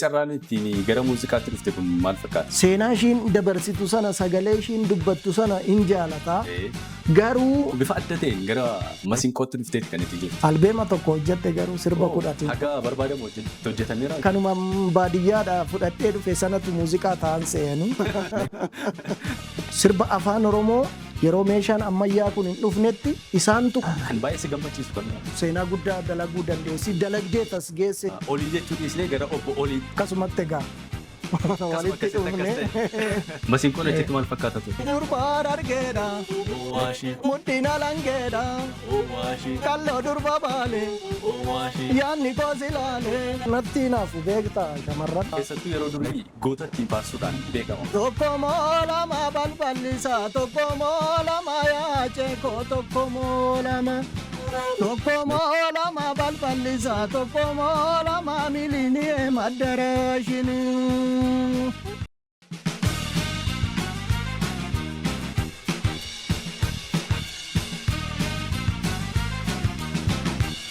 Carraan ittiin gara muuziqaatti dhufte kun maal fakkaata? Seenaa ishiin dabarsitu sana, sagalee ishiin dubbattu sana hin jaalata. Garuu Bifa adda ta'een gara masinqootti dhufteetti kan itti jirtu. Albeema tokko hojjette, garuu sirba 10ti. Haga barbaadamu hojjetameera. Kanuma baadiyyaadhaa fudhadhee dhufe sanatu muuziqaa ta'an se'anii. Sirba Afaan Oromoo yeroo meeshaan ammayyaa kun hin dhufnetti isaantu Kan baay'ee si gammachiisu kan seenaa guddaa dalaguu dandeessi. Dalagdee tas geesse. Olii jechuu dhiisnee gara obbo Olii. Akkasumatti egaa walitti dhufne. Masinqoon achitti maal fakkaata ture? Durbaan argeedha. Mudhiin alangeedha. Kalloo durba baale. Yaanni koos ilaale. Natti naafu beektaa shamarran. Keessattuu yeroo durii goota ittiin faarsuudhaan beekama. Tokko moo lama balballisaa, tokko moo lama yaacee koo, tokko moo lama. Tokko moo lama balballisaa, tokko moo lama miliinii maddarashini.